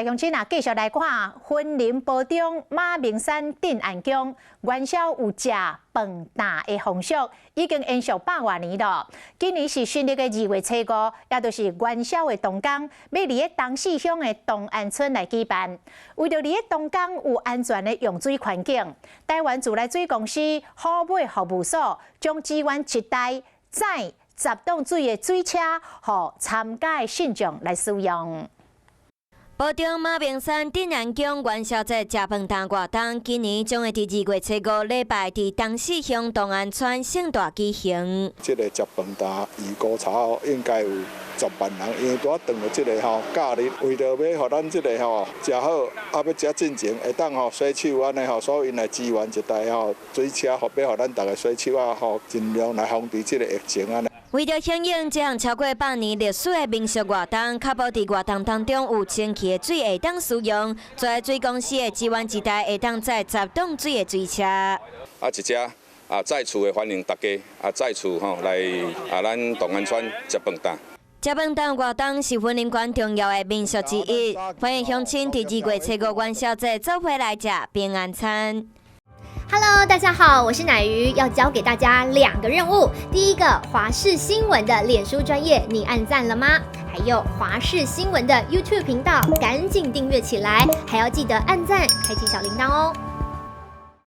來鄉親啊，繼續來看雲林埔中馬鳴山鎮安宮元宵有食飯擔的風俗，已經延續百外年了。今年是新曆的二月初五，也就是元宵的當天，欲佇咧東勢鄉的東安村來舉辦。為著佇咧東江有安全的用水環境，台灣自來水公司虎尾服務所將支援一台載10桶水的水車，予參加的信眾來使用。埔中馬鳴山鎮安宮元宵節食飯擔活動，今年將會佇二月初五禮拜佇東勢鄉東安村盛大舉行。這个食飯擔預估差哦，應該有10萬人，因為拄仔撞著這个吼假日，為著欲予咱這个吼食好，啊欲食進前會當吼洗手按呢吼，所以𪜶來支援一台吼水車，予欲予咱逐家洗手啊吼，盡量來防治這个疫情按呢。為著響應這項超過百年歷史的民俗活動，確保佇活動當中有清氣的水會當使用，自來水公司會支援一台會當載10桶水的水車。啊，一隻啊，再次的歡迎大家啊，再次吼來啊，咱東安村食飯擔。食飯擔活動是雲林縣重要的民俗之一，歡迎鄉親佇二月初五元宵節做伙來食平安餐。 Hello，大家好，我是奶魚，要交給大家兩個任務。第一個，華視新聞的臉書專頁，你按讚了嗎？還有華視新聞的 YouTube 頻道，趕緊訂閱起來，還要記得按讚，開啟小鈴鐺哦。